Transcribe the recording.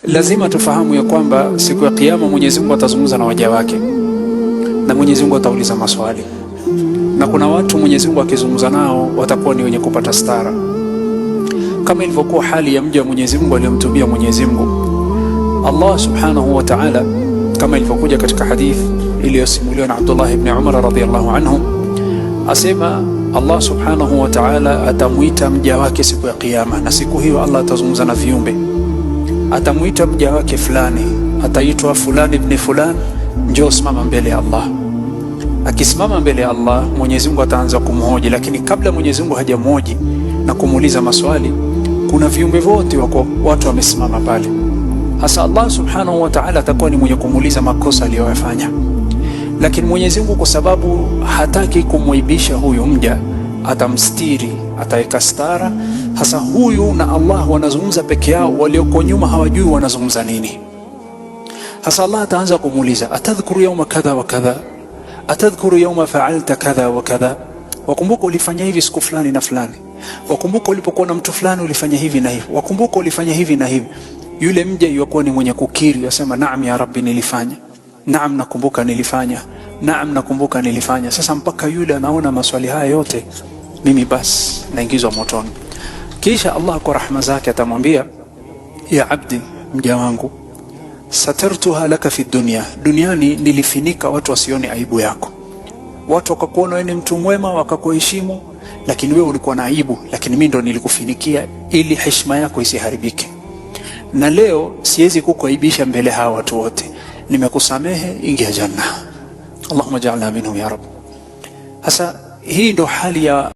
Lazima tufahamu ya kwamba siku ya Kiyama Mwenyezi Mungu atazungumza na waja wake na Mwenyezi Mungu atauliza maswali, na kuna watu Mwenyezi Mungu akizungumza nao watakuwa ni wenye kupata stara, kama ilivyokuwa hali ya mja wa Mwenyezi Mungu aliyomtubia Mwenyezi Mungu Allah Subhanahu wa Ta'ala, kama ilivyokuja katika hadith iliyosimuliwa na Abdullah ibn Umar radhiyallahu anhu, asema Allah Subhanahu wa Ta'ala atamwita mja wake siku ya Kiyama, na siku hiyo Allah atazungumza na viumbe. Atamwita mja wake fulani, ataitwa fulani ibn fulani, njoo simama mbele ya Allah. Akisimama mbele ya Allah, Mwenyezi Mungu ataanza kumhoji, lakini kabla Mwenyezi Mungu hajamhoji na kumuuliza maswali, kuna viumbe wote wako watu wamesimama pale. Hasa Allah Subhanahu wa Ta'ala atakuwa ni mwenye kumuuliza makosa aliyoyafanya, lakini Mwenyezi Mungu kwa sababu hataki kumwaibisha huyu mja, atamstiri, ataweka stara. Hasa huyu na Allah wanazungumza peke yao, walioko nyuma hawajui wanazungumza nini. Hasa Allah ataanza kumuuliza, atadhkuru yauma kadha wa kadha, atadhkuru yauma faalta kadha wa kadha, wakumbuka ulifanya hivi siku fulani na fulani, wakumbuka ulipokuwa na mtu fulani ulifanya hivi na hivi, wakumbuka ulifanya hivi na hivi. Yule mja yukuwa ni mwenye kukiri, asema naam ya Rabbi, nilifanya. Naam, nakumbuka nilifanya. Naam, nakumbuka nilifanya. Sasa mpaka yule anaona maswali haya yote, mimi basi naingizwa motoni. Kisha Allah kwa rahma zake atamwambia, ya abdi, mja wangu, satartuha laka fi dunya, duniani nilifinika watu wasione aibu yako, watu wakakuona wewe ni mtu mwema, wakakuheshimu, lakini wewe ulikuwa na aibu, lakini mimi ndo nilikufinikia ili heshima yako isiharibike. Na leo siwezi kukuaibisha mbele hawa watu wote, nimekusamehe, ingia janna. Allahumma ja'alna minhum ya rab. Sasa hii ndo hali ya